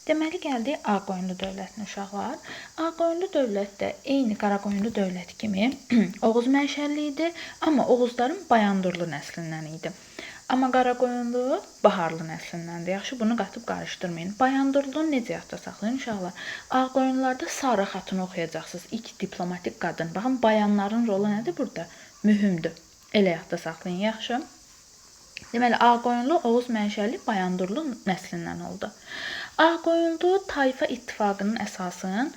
Deməli, gəldik Ağqoyunlu dövlətinə uşaqlar. Ağqoyunlu dövlət də eyni Qaraqoyunlu dövləti kimi Oğuz mənşəli idi, amma Oğuzların Bayandurlu nəslindən idi. Amma Qaraqoyunlu Baharlı nəslindəndir. Yaxşı, bunu qatıb qarışdırmayın. Bayandurlunu necə yadda saxlayın uşaqlar? Ağqoyunlularda Sara Xatunu oxuyacaqsınız. İlk diplomatik qadın. Baxın, bayanların rolu nədir burada? Mühümdür. Elə yadda saxlayın, yaxşı? Deməli, Ağqoyunlu Oğuz mənşəli Bayandurlu nəslindən oldu. Ağqoyunlu tayfa ittifaqının əsasını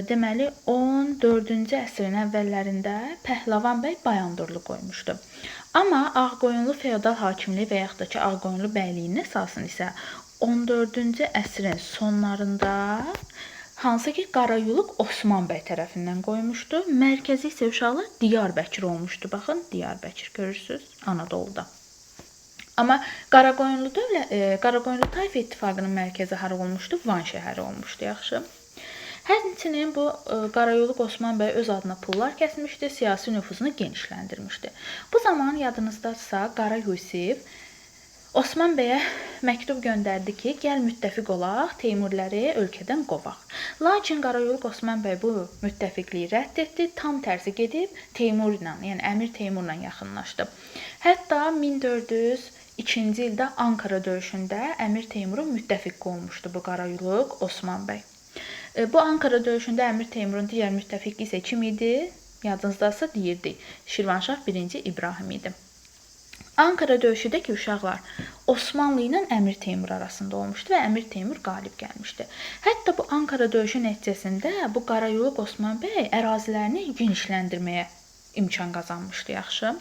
deməli 14-cü əsrin əvvəllərində Pəhləvan bəy Bayandurlu qoymuşdu. Amma Ağqoyunlu feodal hakimliyi və yaxud da ki, Ağqoyunlu bəyliyinin əsasını isə 14-cü əsrin sonlarında hansı ki Qarayuluq Osman bəy tərəfindən qoymuşdu. Mərkəzi isə uşaqlar Diyarbəkir olmuşdu. Baxın, Diyarbəkir görürsüz Anadoluda. Amma Qaraqoyunlu Qaraqoyunlu tayfa ittifaqının mərkəzi hara olmuşdu? Van şəhəri olmuşdu, yaxşı. Həmçinin bu Qarayoluq Osman bəy öz adına pullar kəsmişdi, siyasi nüfuzunu genişləndirmişdi. Bu zaman yadınızdadırsa Qara Yusif Osman bəyə məktub göndərdi ki, gəl müttəfiq olaq, Teymuriləri ölkədən qovaq. Lakin Qarayoluq Osman bəy bu müttəfiqliyi rədd etdi, tam tərsi gedib Teymurla, yəni Əmir Teymurla yaxınlaşdı. Hətta 1402-ci ildə Ankara döyüşündə Əmir Teymurun müttəfiqi olmuşdu bu Qarayoluq Osman bəy. Bu Ankara döyüşündə Əmir Teymurun digər müttəfiqi isə kim idi? Yadınızdadırsa deyirdik. Şirvanşah 1-ci İbrahim idi. Ankara döyüşü də ki, uşaqlar, Osmanlı ilə Əmir Teymur arasında olmuşdu və Əmir Teymur qalib gəlmişdi. Hətta bu Ankara döyüşü nəticəsində bu Qarayoluq Osman bəy ərazilərini genişləndirməyə imkan qazanmışdı, yaxşı.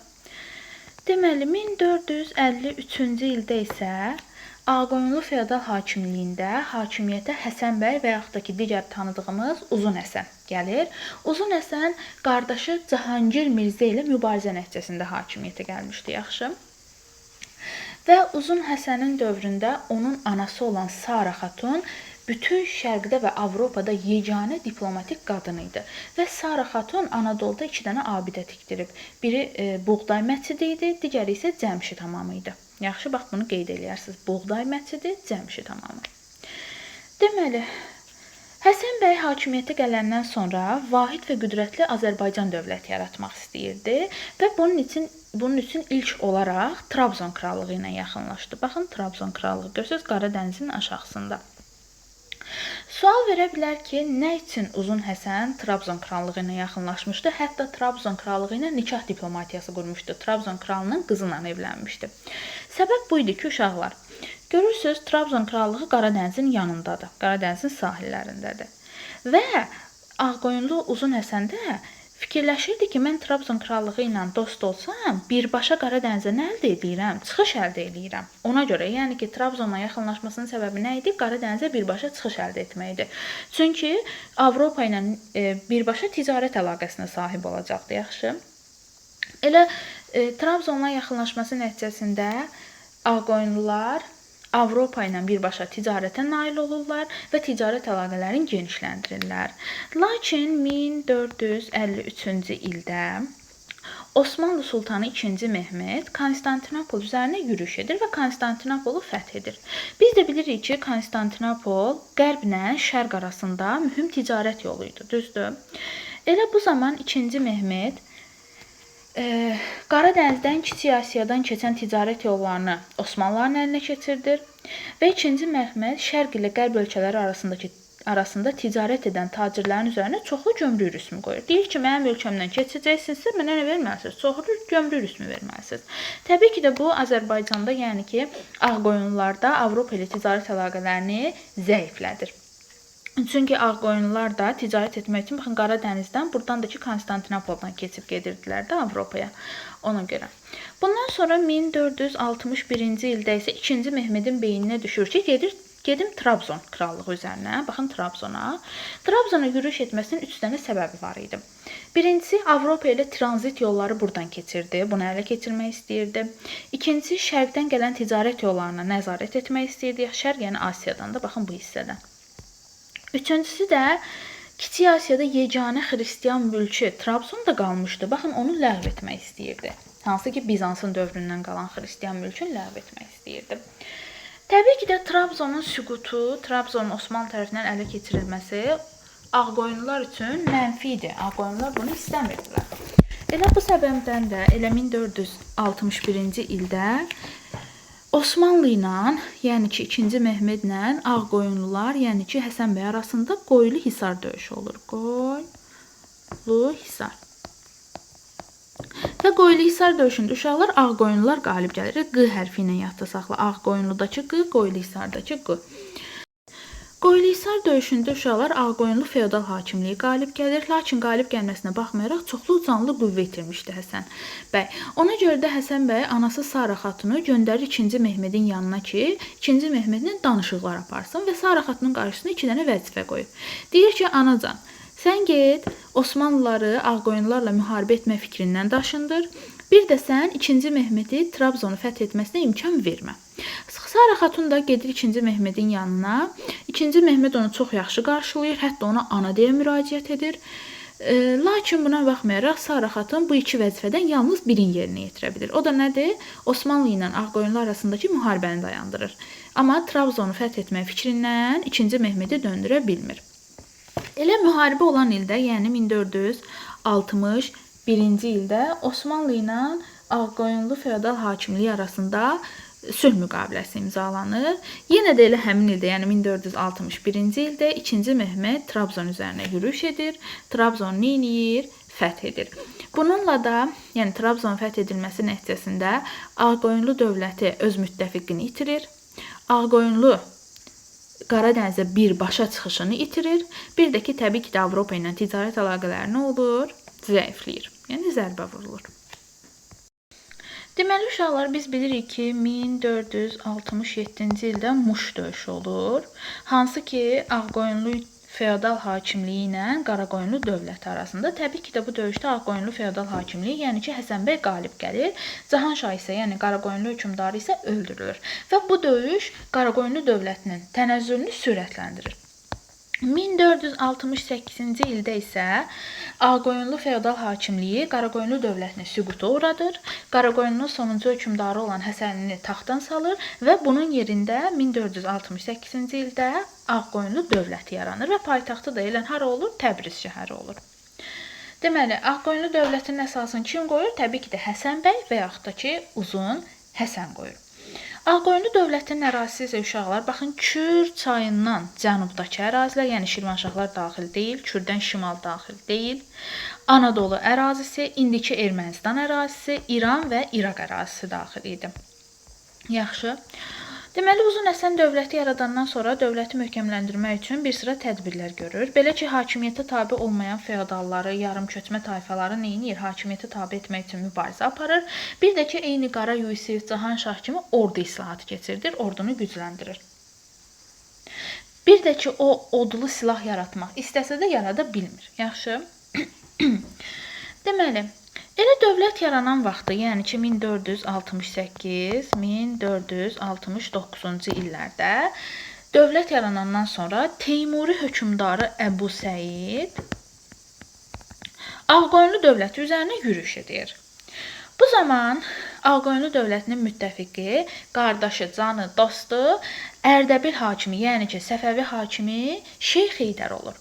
Deməli, 1453-cü ildə isə Ağqoyunlu feodal hakimliyində hakimiyyətə Həsən bəy və yaxud da ki, digər tanıdığımız Uzun Həsən gəlir. Uzun Həsən qardaşı Cahangir Mirzə ilə mübarizə nəticəsində hakimiyyətə gəlmişdi, yaxşı. Və Uzun Həsənin dövründə onun anası olan Sara Xatun bütün Şərqdə və Avropada yeganə diplomatik qadın idi. Və Sara Xatun Anadoluda 2 dənə abidə tikdirib. Biri Buğday məscidi idi, digəri isə Cəmşid hamamı idi. Yaxşı, bax bunu qeyd eləyərsiniz. Buğday məscidi, Cəmşid hamamı. Deməli, Həsən bəy hakimiyyətə gələndən sonra vahid və qüdrətli Azərbaycan dövləti yaratmaq istəyirdi və bunun üçün ilk olaraq Trabzon krallığı ilə yaxınlaşdı. Baxın, Trabzon krallığı görürsünüz Qara dənizin aşağısında. Sual verə bilər ki, nə üçün Uzun Həsən Trabzon krallığı ilə yaxınlaşmışdı? Hətta Trabzon krallığı ilə nikah diplomatiyası qurmuşdu. Trabzon kralının qızı ilə evlənmişdi. Səbəb bu idi ki, uşaqlar, görürsünüz, Trabzon krallığı Qara dənizin yanındadır. Qara dənizin sahillərindədir. Və Ağqoyunlu Uzun Həsən də fikirləşirdi ki, mən Trabzon krallığı ilə dost olsam, birbaşa Qara dənizə nə əldə edirəm? Çıxış əldə edirəm. Ona görə, yəni ki, Trabzonla yaxınlaşmasının səbəbi nə idi? Qara dənizə birbaşa çıxış əldə etmək idi. Çünki Avropa ilə birbaşa ticarət əlaqəsinə sahib olacaqdı, yaxşı. Elə Trabzonla yaxınlaşması nəticəsində Ağqoyunlular Avropa ilə birbaşa ticarətə nail olurlar və ticarət əlaqələrini genişləndirirlər. Lakin 1453-cü ildə Osmanlı Sultanı 2-ci Mehmet Konstantinopol üzərinə yürüş edir və Konstantinopolu fəth edir. Biz də bilirik ki, Konstantinopol qərblə şərq arasında mühüm ticarət yolu idi, düzdür? Elə bu zaman 2-ci Mehmet Qara dənizdən Kiçik Asiyadan keçən ticarət yollarını Osmanlıların əlinə keçirdir və 2-ci Mehmet şərq ilə qərb ölkələri arasında ticarət edən tacirlərin üzərinə çoxlu gömrük rüsmü qoyur. Deyir ki, mənim ölkəmdən keçəcəksinizsə, mənə nə verməlisiniz? Çoxlu gömrük rüsmü verməlisiniz. Təbii ki də bu Azərbaycanda, yəni ki, Ağqoyunlularda Avropa ilə ticarət əlaqələrini zəiflədir. Çünki Ağqoyunlular da ticarət etmək üçün, baxın, Qara dənizdən, buradan da ki, Konstantinopoldan keçib gedirdilər də Avropaya, ona görə. Bundan sonra 1461-ci ildə isə 2-ci Mehmedin beyninə düşür ki, gedim Trabzon krallığı üzərinə, baxın Trabzona. Trabzona yürüş etməsinin 3 dənə səbəbi var idi. Birincisi, Avropa ilə tranzit yolları buradan keçirdi, bunu ələ keçirmək istəyirdi. İkincisi, şərqdən gələn ticarət yollarına nəzarət etmək istəyirdi. Şərq, yəni Asiyadan da, baxın bu hissədən. Üçüncüsü də Kiçik Asiyada yeganə xristian mülkü Trabzonda qalmışdı. Baxın, onu ləğv etmək istəyirdi. Hansı ki, Bizansın dövründən qalan xristian mülkünü ləğv etmək istəyirdi. Təbii ki də Trabzonun süqutu, Trabzonun Osmanlı tərəfindən ələ keçirilməsi Ağqoyunlular üçün mənfi idi. Ağqoyunlular bunu istəmirdilər. Elə bu səbəbdən də elə 1461-ci ildə Osmanlı ilə, yəni ki, 2-ci Mehmedlə Ağqoyunlular, yəni ki, Həsən bəy arasında Qoylu Hisar döyüşü olur. Qoylu Hisar. Və Qoylu Hisar döyüşündə uşaqlar Ağqoyunlular qalib gəlir. Q hərfi ilə yadda saxla. Ağqoyunludakı Q, Qoylu Hisardakı Q. Qoylu Hisar döyüşündə uşaqlar Ağqoyunlu feodal hakimliyi qalib gəlir. Lakin qalib gəlməsinə baxmayaraq çoxlu canlı qüvvə itirmişdi Həsən bəy. Ona görə də Həsən bəy anası Sara xatunu göndərir 2-ci Mehmedin yanına ki, 2-ci Mehmedlə danışıqlar aparsın və Sara xatunun qarşısına 2 dənə vəzifə qoyub. Deyir ki, anacan, sən get Osmanlıları Ağqoyunlularla müharibə etmə fikrindən daşındır. Bir də sən 2-ci Mehmedi Trabzonu fəth etməsinə imkan vermə. Sara xatun da gedir 2-ci Mehmedin yanına. 2-ci Mehmed onu çox yaxşı qarşılayır, hətta ona ana deyə müraciət edir. Lakin buna baxmayaraq Sara xatun bu iki vəzifədən yalnız birini yerinə yetirə bilir. O da nədir? Osmanlı ilə Ağqoyunlu arasındakı müharibəni dayandırır. Amma Trabzonu fəth etmək fikrindən 2-ci Mehmedi döndürə bilmir. Elə müharibə olan ildə, yəni 1461-ci ildə Osmanlı ilə Ağqoyunlu feodal hakimliyi arasında sülh müqaviləsi imzalanır. Yenə də elə həmin ildə, yəni 1461-ci ildə 2-ci Mehmed Trabzon üzərinə yürüş edir. Trabzon neyniyir? Fəth edir. Bununla da, yəni Trabzon fəth edilməsi nəticəsində Ağqoyunlu dövləti öz müttəfiqini itirir. Ağqoyunlu Qaradənizə birbaşa çıxışını itirir. Bir də ki, təbii ki də Avropa ilə ticarət əlaqələri nə olur? Zəifləyir. Yəni zərbə vurulur. Deməli, uşaqlar, biz bilirik ki, 1467-ci ildə Muş döyüşü olur. Hansı ki, Ağqoyunlu feodal hakimliyi ilə Qaraqoyunlu dövləti arasında. Təbii ki də bu döyüşdə Ağqoyunlu feodal hakimliyi, yəni ki, Həsən bəy qalib gəlir. Cahan Şah isə, yəni Qaraqoyunlu hökmdarı isə öldürülür. Və bu döyüş Qaraqoyunlu dövlətinin tənəzzülünü sürətləndirir. 1468-ci ildə isə Ağqoyunlu feodal hakimliyi Qaraqoyunlu dövlətini süquta uğradır. Qaraqoyunlunun sonuncu hökmdarı olan Həsənini taxtdan salır və bunun yerində 1468-ci ildə Ağqoyunlu dövləti yaranır və paytaxtı da elə hara olur? Təbriz şəhəri olur. Deməli, Ağqoyunlu dövlətinin əsasını kim qoyur? Təbii ki də Həsən bəy və yaxud da ki, Uzun Həsən qoyur. Ağqoyunlu dövlətinin ərazisi isə uşaqlar, baxın, Kür çayından cənubdakı ərazilər, yəni Şirvanşahlar daxil deyil, Kürdən şimal daxil deyil. Anadolu ərazisi, indiki Ermənistan ərazisi, İran və İraq ərazisi daxil idi. Yaxşı. Deməli, Uzun Həsən dövləti yaradandan sonra dövləti möhkəmləndirmək üçün bir sıra tədbirlər görür. Belə ki, hakimiyyətə tabe olmayan feodalları, yarımköçmə tayfaları neyniyir? Hakimiyyətə tabe etmək üçün mübarizə aparır. Bir də ki, eyni Qara Yusif, Cahan Şah kimi ordu islahatı keçirdir, ordunu gücləndirir. Bir də ki, o odlu silah yaratmaq istəsə də yarada bilmir. Yaxşı. Deməli, elə dövlət yaranan vaxtı, yəni ki, 1468, 1469-cu illərdə dövlət yaranandan sonra Teymuri hökmdarı Əbu Səid Ağqoyunlu dövləti üzərinə yürüş edir. Bu zaman Ağqoyunlu dövlətinin müttəfiqi, qardaşı, canı, dostu Ərdəbil hakimi, yəni ki, Səfəvi hakimi Şeyx Heydər olur.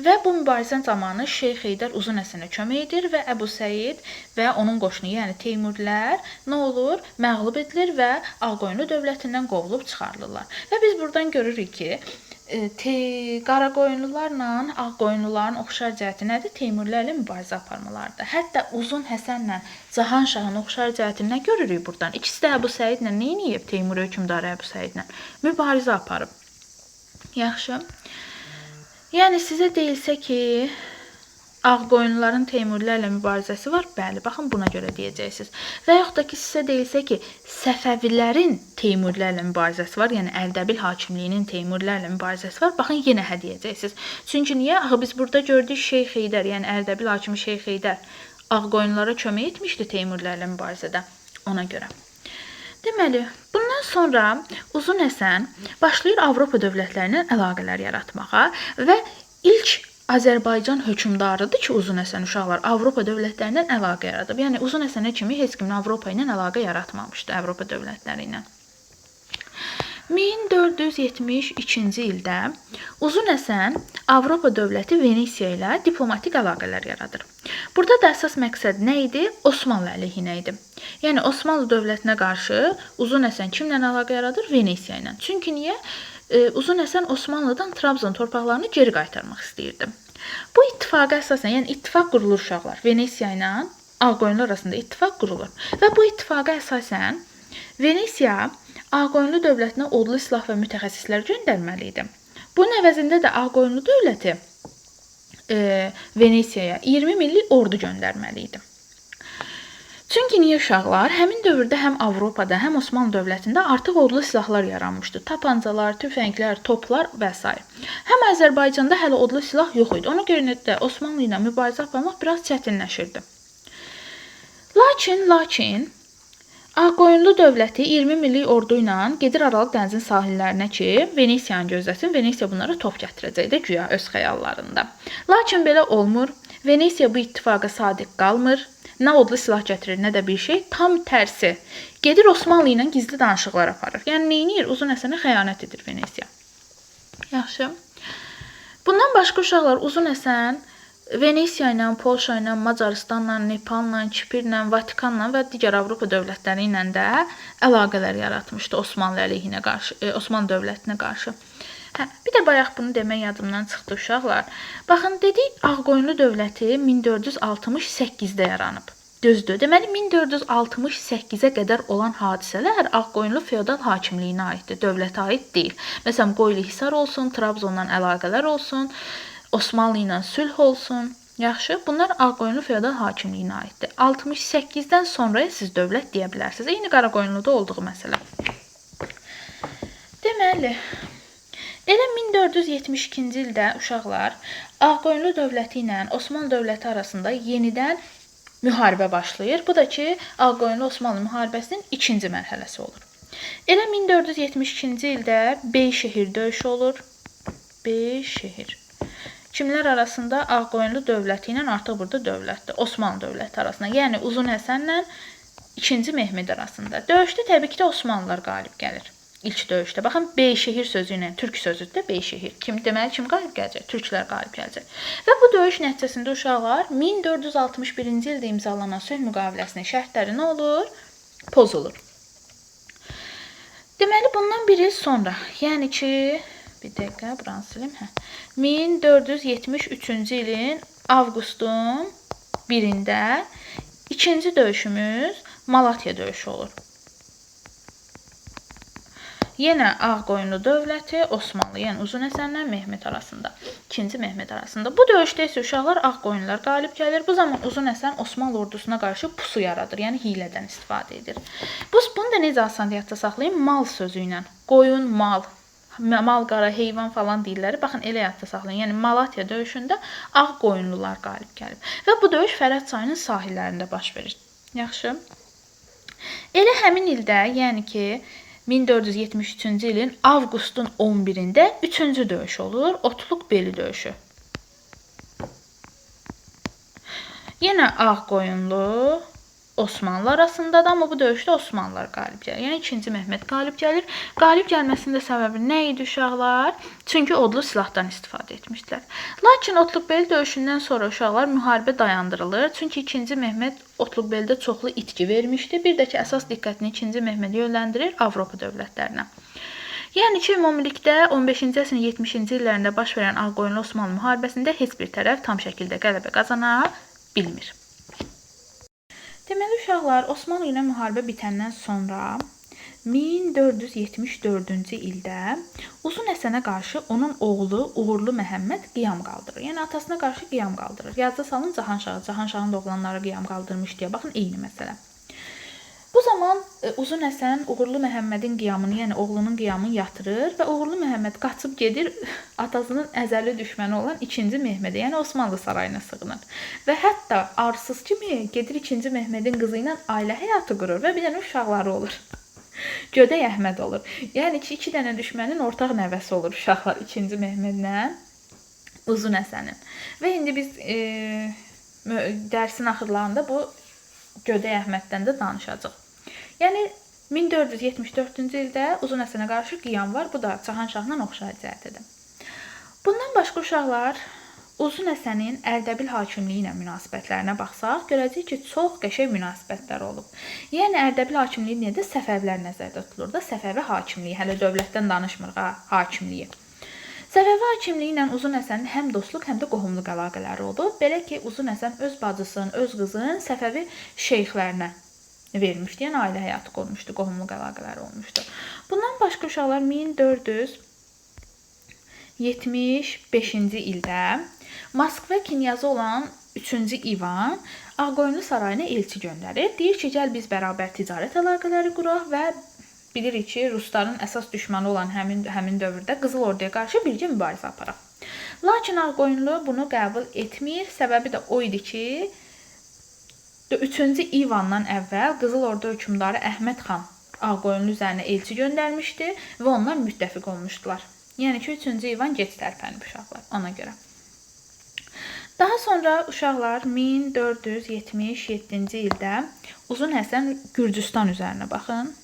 Və bu mübarizə zamanı Şeyx Heydər Uzun Həsənə kömək edir və Əbu Səid və onun qoşunu, yəni Teymurlər nə olur? Məğlub edilir və Ağqoyunlu dövlətindən qovulub çıxarılırlar. Və biz buradan görürük ki, Qaraqoyunlularla Ağqoyunluların oxşar cəhəti nədir? Teymurlərlə mübarizə aparmalarıdır. Hətta Uzun Həsənlə Cahan Şahın oxşar cəhətini nə görürük buradan? İkisi də Əbu Səidlə nə eləyib? Teymur hökmdarı Əbu Səidlə mübarizə aparıb. Yaxşı. Yəni sizə deyilsə ki, Ağqoyunluların Teymurlərlə mübarizəsi var, bəli, baxın buna görə deyəcəksiniz. Və yaxud da ki, sizə deyilsə ki, Səfəvilərin Teymurlərlə mübarizəsi var, yəni Ərdəbil hakimliyinin Teymurlərlə mübarizəsi var, baxın yenə hə deyəcəksiniz. Çünki niyə? Axı biz burada gördük Şeyx Heydər, yəni Ərdəbil hakimi Şeyx Heydər Ağqoyunlulara kömək etmişdi Teymurlərlə mübarizədə, ona görə. Deməli, bundan sonra Uzun Həsən başlayır Avropa dövlətləri ilə əlaqələr yaratmağa və ilk Azərbaycan hökmdarıdır ki, Uzun Həsən uşaqlar Avropa dövlətləri ilə əlaqə yaradıb. Yəni Uzun Həsənə kimi heç kimin Avropa ilə əlaqə yaratmamışdı, Avropa dövlətləri ilə. 1472-ci ildə Uzun Həsən Avropa dövləti Venesiya ilə diplomatik əlaqələr yaradır. Burada da əsas məqsəd nə idi? Osmanlı əleyhinə idi. Yəni Osmanlı dövlətinə qarşı Uzun Həsən kimlə əlaqə yaradır? Venesiya ilə. Çünki niyə? Uzun Həsən Osmanlıdan Trabzon torpaqlarını geri qaytarmaq istəyirdi. Bu ittifaqa əsasən, yəni ittifaq qurulur uşaqlar. Venesiya ilə Ağqoyunlu arasında ittifaq qurulur. Və bu ittifaqa əsasən Venesiya Ağqoyunlu dövlətinə odlu silah və mütəxəssislər göndərməli idi. Bunun əvəzində də Ağqoyunlu dövləti Venesiyaya 20 millik ordu göndərməli idi. Çünki niyə uşaqlar? Həmin dövrdə həm Avropada, həm Osmanlı dövlətində artıq odlu silahlar yaranmışdı. Tapancalar, tüfənglər, toplar və s. Həm Azərbaycanda hələ odlu silah yox idi. Ona görə də Osmanlı ilə mübarizə aparmaq biraz çətinləşirdi. Lakin Ağqoyunlu dövləti 20 millik ordu ilə gedir Aralıq dənizin sahillərinə ki, Venesiyanı gözləsin. Venesiya bunlara top gətirəcək də güya öz xəyallarında. Lakin belə olmur. Venesiya bu ittifaqa sadiq qalmır. Nə odlu silah gətirir, nə də bir şey. Tam tərsi. Gedir Osmanlı ilə gizli danışıqlar aparır. Yəni neynir? Uzun Həsənə xəyanət edir Venesiya. Yaxşı. Bundan başqa uşaqlar Uzun Həsən Venesiya ilə, Polşa ilə, Macarıstanla, Nepalla, Kipirlə, Vatikanla və digər Avropa dövlətləri ilə də əlaqələr yaratmışdı Osmanlı əleyhinə qarşı, Osmanlı dövlətinə qarşı. Hə, bir də bayaq bunu demək yadımdan çıxdı uşaqlar. Baxın, dedik Ağqoyunlu dövləti 1468-də yaranıb. Düzdür. Deməli 1468-ə qədər olan hadisələr Ağqoyunlu feodal hakimliyinə aiddir, dövlətə aid deyil. Məsələn, Qoylu Hisar olsun, Trabzonla əlaqələr olsun, Osmanlı ilə sülh olsun. Yaxşı, bunlar Ağqoyunlu feodal hakimliyinə aiddir. 68-dən sonraya siz dövlət deyə bilərsiniz. Eyni Qaraqoyunluda olduğu məsələ. Deməli, elə 1472-ci ildə uşaqlar Ağqoyunlu dövləti ilə Osmanlı dövləti arasında yenidən müharibə başlayır. Bu da ki, Ağqoyunlu-Osmanlı müharibəsinin ikinci mərhələsi olur. Elə 1472-ci ildə Beyşehir döyüşü olur. Beyşehir. Kimlər arasında? Ağqoyunlu dövləti ilə artıq burada dövlətdir. Osmanlı dövləti arasında. Yəni Uzun Həsənlə 2-ci Mehmed arasında. Döyüşdə təbii ki də Osmanlılar qalib gəlir. İlk döyüşdə. Baxın, Beyşehir sözü ilə, türk sözüdür də Beyşehir. Kim, deməli, kim qalib gələcək? Türklər qalib gələcək. Və bu döyüş nəticəsində uşaqlar 1461-ci ildə imzalanan sülh müqaviləsinin şərtləri nə olur? Pozulur. Deməli, bundan bir il sonra, yəni ki, bir dəqiqə, buranı silim. Hə. 1473-cü ilin avqustun 1-də ikinci döyüşümüz Malatya döyüşü olur. Yenə Ağqoyunlu dövləti, Osmanlı, yəni Uzun Həsənlə Mehmet arasında, 2-ci Mehmet arasında. Bu döyüşdə isə uşaqlar Ağqoyunlular qalib gəlir. Bu zaman Uzun Həsən Osmanlı ordusuna qarşı pusu yaradır, yəni hiylədən istifadə edir. Bunu da necə asan yadda saxlayın? Mal sözü ilə. Qoyun, mal, mal qara, heyvan falan deyirlər. Baxın, elə yadda saxlayın. Yəni Malatya döyüşündə Ağqoyunlular qalib gəlib. Və bu döyüş Fərəd çayının sahillərində baş verir. Yaxşı. Elə həmin ildə, yəni ki, 1473-cü ilin avqustun 11-də 3-cü döyüş olur. Otluq Beli döyüşü. Yenə Ağqoyunlu Osmanlı arasındadır, amma bu döyüşdə Osmanlılar qalib gəlir. Yəni 2-ci Mehmet qalib gəlir. Qalib gəlməsinin də səbəbi nə idi uşaqlar? Çünki odlu silahdan istifadə etmişdilər. Lakin Otluqbeli döyüşündən sonra uşaqlar müharibə dayandırılır. Çünki 2-ci Mehmet Otluqbelidə çoxlu itki vermişdi. Bir də ki, əsas diqqətini 2-ci Mehmet yönləndirir Avropa dövlətlərinə. Yəni ki, ümumilikdə 15-ci əsrin 70-ci illərində baş verən Ağqoyunlu Osmanlı müharibəsində heç bir tərəf tam şəkildə qələbə qazana bilmir. Deməli, uşaqlar, Osmanlı ilə müharibə bitəndən sonra 1474-cü ildə Uzun Həsənə qarşı onun oğlu Uğurlu Məhəmməd qiyam qaldırır. Yəni atasına qarşı qiyam qaldırır. Yadda salın Cahanşahı, Cahanşahın da oğlanları qiyam qaldırmış deyə. Baxın, eyni məsələ. Bu zaman Uzun Həsən Uğurlu Məhəmmədin qiyamını, yəni oğlunun qiyamını yatırır və Uğurlu Məhəmməd qaçıb gedir atasının əzəli düşməni olan 2-ci Mehmedə, yəni Osmanlı sarayına sığınır. Və hətta arsız kimi gedir 2-ci Mehmedin qızı ilə ailə həyatı qurur və bir dənə uşaqları olur. Gödək Əhməd olur. Yəni ki, iki dənə düşmənin ortaq nəvəsi olur uşaqlar 2-ci Mehmedlə Uzun Həsənin. Və indi biz dərsin axırlarında bu Gödək Əhməddən də danışacaq. Yəni 1474-cü ildə Uzun Həsənə qarşı qiyam var. Bu da Cahanşahla oxşar cəhətdir. Bundan başqa uşaqlar, Uzun Həsənin Ərdəbil hakimliyi ilə münasibətlərinə baxsaq, görəcəyik ki, çox qəşəng münasibətlər olub. Yəni Ərdəbil hakimliyi deyəndə Səfəvilər nəzərdə tutulur da, Səfəvi hakimliyi, hələ dövlətdən danışmırıq ha, hakimliyi. Səfəvi hakimliyi ilə Uzun Həsənin həm dostluq, həm də qohumluq əlaqələri olub. Belə ki, Uzun Həsən öz bacısının, öz qızının Səfəvi şeyxlərinə vermişdi. Yəni ailə həyatı qurmuşdu, qohumluq əlaqələri olmuşdu. Bundan başqa uşaqlar 1475-ci ildə Moskva knyazı olan 3-cü İvan Ağqoyunlu sarayına elçi göndərir. Deyir ki, gəl biz bərabər ticarət əlaqələri quraq və bilirik ki, rusların əsas düşməni olan həmin dövrdə Qızıl Orduya qarşı birgə mübarizə aparaq. Lakin Ağqoyunlu bunu qəbul etmir. Səbəbi də o idi ki, 3-cü İvandan əvvəl Qızıl Ordu hökmdarı Əhməd xan Ağqoyunlu üzərinə elçi göndərmişdi və onlar müttəfiq olmuşdular. Yəni ki, 3-cü İvan gec tərpənib uşaqlar ona görə. Daha sonra uşaqlar 1477-ci ildə Uzun Həsən Gürcüstan üzərinə baxın.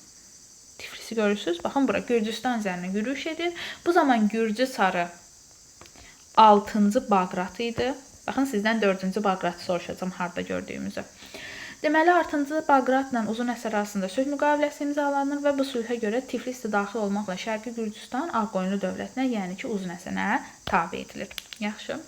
Tiflisi görürsünüz. Baxın bura Gürcüstan üzərinə yürüyüş edir. Bu zaman Gürcü çarı 6-cı Baqrat idi. Baxın sizdən 4-cü Baqratı soruşacağam harda gördüyümüzü. Deməli 6-cı Baqratla Uzun Həsən arasında sülh müqaviləsi imzalanır və bu sülhə görə Tiflis də daxil olmaqla Şərqi Gürcüstan Ağqoyunlu dövlətinə, yəni ki Uzun Həsənə tabe edilir. Yaxşı.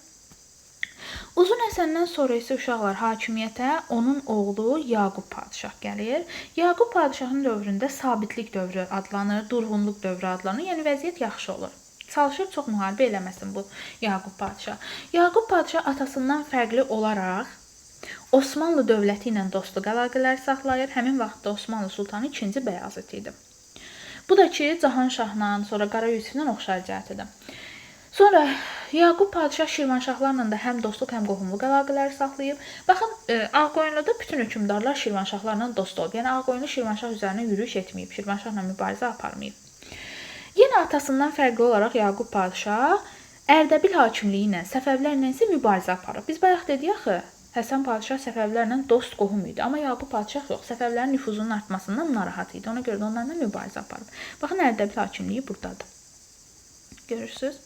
Uzun Həsəndən sonra isə uşaqlar hakimiyyətə onun oğlu Yaqub padşah gəlir. Yaqub padşahın dövründə sabitlik dövrü adlanır, durğunluq dövrü adlanır. Yəni vəziyyət yaxşı olur. Çalışır çox müharibə eləməsin bu Yaqub padşah. Yaqub padşah atasından fərqli olaraq Osmanlı dövləti ilə dostluq əlaqələri saxlayır. Həmin vaxtda Osmanlı sultanı 2-ci Bəyazıt idi. Bu da ki Cahanşahla, sonra Qara Yusiflə oxşar cəhətdir. Sonra Yaqub padşah Şirvanşahlarla da həm dostluq, həm qohumluq əlaqələri saxlayıb. Baxın, Ağqoyunluda bütün hökmdarlar Şirvanşahlarla dost olub. Yəni Ağqoyunlu Şirvanşah üzərinə yürüyüş etməyib, Şirvanşahla mübarizə aparmayıb. Yenə atasından fərqli olaraq Yaqub padşah Ərdəbil hakimliyi ilə, Səfəvilərlə isə mübarizə aparıb. Biz bayaq dedik axı, Həsən padşah Səfəvilərlə dost qohum idi, amma Yaqub padşah yox, Səfəvilərin nüfuzunun artmasından narahat idi. Ona görə də onlarla mübarizə aparıb. Baxın, Ərdəbil hakimliyi burdadır. Görürsünüz?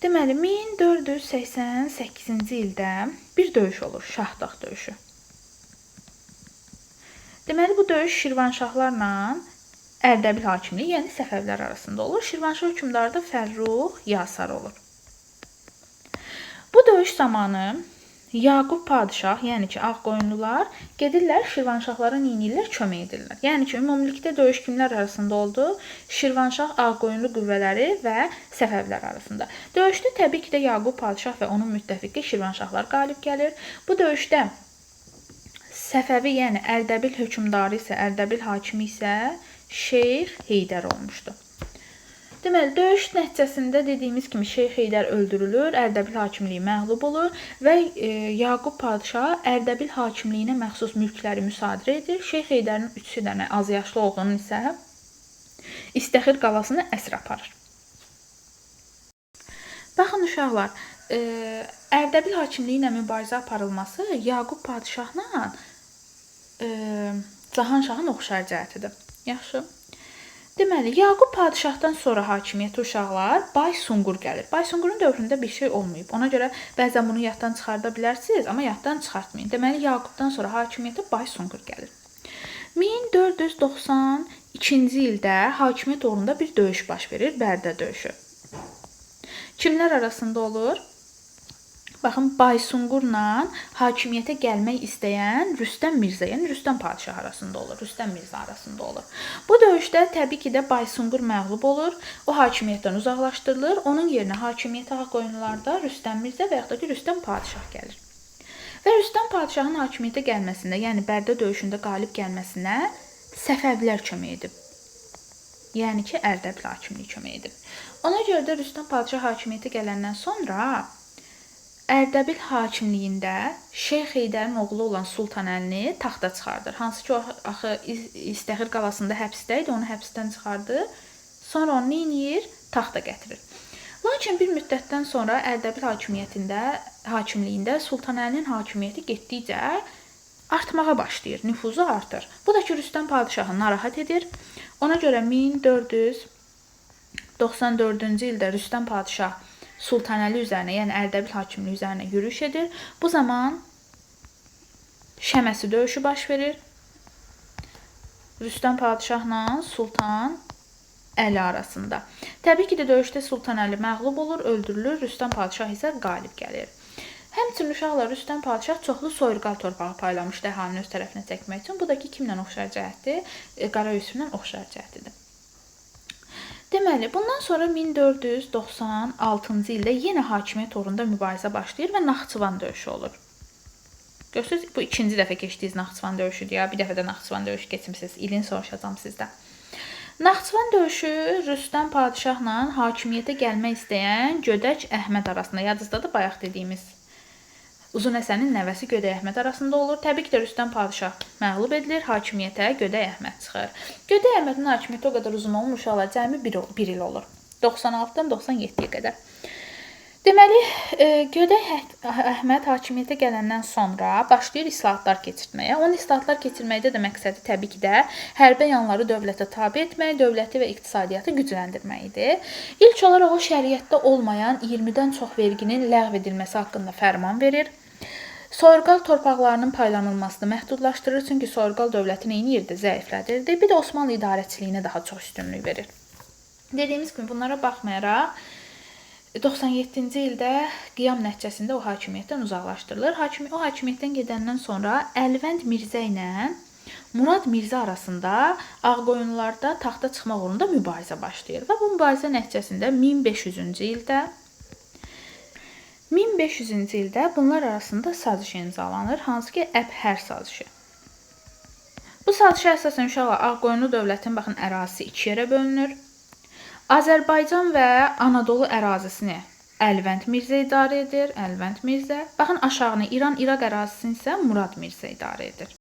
Deməli, 1488-ci ildə bir döyüş olur, Şahdağ döyüşü. Deməli, bu döyüş Şirvanşahlarla Ərdəbil hakimliyi, yəni Səfəvilər arasında olur. Şirvanşah hökmdarı da Fərrux Yasar olur. Bu döyüş zamanı Yaqub padşah, yəni ki, Ağqoyunlular gedirlər Şirvanşahlara neynirlər? Kömək edirlər. Yəni ki, ümumilikdə döyüş kimlər arasında oldu? Şirvanşah, Ağqoyunlu qüvvələri və Səfəvilər arasında. Döyüşdə təbii ki də Yaqub padşah və onun müttəfiqi Şirvanşahlar qalib gəlir. Bu döyüşdə Səfəvi, yəni Ərdəbil hökmdarı isə, Ərdəbil hakimi isə Şeyx Heydər olmuşdu. Deməli, döyüş nəticəsində dediyimiz kimi Şeyx Heydər öldürülür, Ərdəbil hakimliyi məğlub olur və Yaqub padşah Ərdəbil hakimliyinə məxsus mülkləri müsadirə edir. Şeyx Heydərin 3 dənə azyaşlı oğlunun isə İstəxir qalasını əsir aparır. Baxın uşaqlar, Ərdəbil hakimliyi ilə mübarizə aparılması Yaqub padşahla Cahanşahın oxşar cəhətidir. Yaxşı. Deməli, Yaqub padşahdan sonra hakimiyyətə uşaqlar Baysunqur gəlir. Baysunqurun dövründə bir şey olmayıb. Ona görə bəzən bunu yaddan çıxarda bilərsiniz, amma yaddan çıxartmayın. Deməli, Yaqubdan sonra hakimiyyətə Baysunqur gəlir. 1492-ci ildə hakimiyyət uğrunda bir döyüş baş verir, Bərdə döyüşü. Kimlər arasında olur? Baxın, Baysunqurla hakimiyyətə gəlmək istəyən Rüstəm Mirzə, yəni Rüstəm padşah arasında olur, Rüstəm Mirzə arasında olur. Bu döyüşdə təbii ki də Baysunqur məğlub olur, o hakimiyyətdən uzaqlaşdırılır, onun yerinə hakimiyyətə Ağqoyunlularda Rüstəm Mirzə və yaxud da ki Rüstəm padşah gəlir. Və Rüstəm padşahın hakimiyyətə gəlməsində, yəni Bərdə döyüşündə qalib gəlməsinə Səfəvilər kömək edib. Yəni ki, Ərdəbil hakimliyi kömək edib. Ona görə də Rüstəm padşah hakimiyyətə gələndən sonra Ərdəbil hakimliyində Şeyx Heydərin oğlu olan Sultan Əlini taxta çıxardır. Hansı ki, o axı İstəxir qalasında həbsdə idi, onu həbsdən çıxardı. Sonra onu neyniyir? Taxta gətirir. Lakin bir müddətdən sonra Ərdəbil hakimliyində Sultan Əlinin hakimiyyəti getdikcə Artmağa başlayır, nüfuzu artır. Bu da ki Rüstəm padşahı narahat edir. Ona görə 1494-cü ildə Rüstəm padşah Sultanəli üzərinə, yəni Ərdəbil hakimliyi üzərinə yürüş edir. Bu zaman Şəməsi döyüşü baş verir. Rüstəm padşahla Sultan Əli arasında. Təbii ki də döyüşdə Sultan Əli məğlub olur, öldürülür, Rüstəm padşah isə qalib gəlir. Həmçinin uşaqlar Rüstəm padşah çoxlu soyurqal torpağı paylamışdı əhalini öz tərəfinə çəkmək üçün. Bu da ki kimlə oxşar cəhətdir? Qara Yusiflə oxşar cəhətidir. Deməli, bundan sonra 1496-cı ildə yenə hakimiyyət uğrunda mübarizə başlayır və Naxçıvan döyüşü olur. Görürsüz, bu ikinci dəfə keçdiyiniz Naxçıvan döyüşüdür ya. Bir dəfə də Naxçıvan döyüşü keçmisiniz. İlin soruşacağam sizdən. Naxçıvan döyüşü Rüstəm padşahla hakimiyyətə gəlmək istəyən Gödək Əhməd arasında, yadınızdadır bayaq dediyimiz Uzun Həsənin nəvəsi Gödək Əhməd arasında olur. Təbii ki də Rüstəm padşah məğlub edilir, hakimiyyətə Gödək Əhməd çıxır. Gödək Əhmədin hakimiyyəti o qədər uzun olmur, uşaqlar, cəmi bir il olur. 96-dan 97-yə qədər. Deməli, Gödək Əhməd hakimiyyətə gələndən sonra başlayır islahatlar keçirtməyə. Onun islahatlar keçirməkdə də məqsədi təbii ki də hərbi əyanları dövlətə tabe etmək, dövləti və iqtisadiyyatı gücləndirmək idi. İlk olaraq o şəriətdə olmayan 20-dən çox verginin ləğv edilməsi haqqında fərman verir. Soyurqal torpaqlarının paylanılmasını məhdudlaşdırır, çünki soyurqal dövləti nə edirdi? Zəiflədirdi. Bir də Osmanlı idarəçiliyinə daha çox üstünlük verir. Dediyimiz kimi bunlara baxmayaraq 97-ci ildə qiyam nəticəsində o hakimiyyətdən uzaqlaşdırılır. O hakimiyyətdən gedəndən sonra Əlvənd Mirzə ilə Murad Mirzə arasında Ağqoyunlularda taxta çıxmaq uğrunda mübarizə başlayır və bu mübarizə nəticəsində 1500-cü ildə bunlar arasında saziş imzalanır, hansı ki Əbhər sazişi. Bu sazişə əsasən uşaqlar Ağqoyunlu dövlətinin baxın ərazisi iki yerə bölünür. Azərbaycan və Anadolu ərazisini Əlvənd Mirzə idarə edir, Əlvənd Mirzə. Baxın aşağını İran-İraq ərazisini isə Murad Mirzə idarə edir.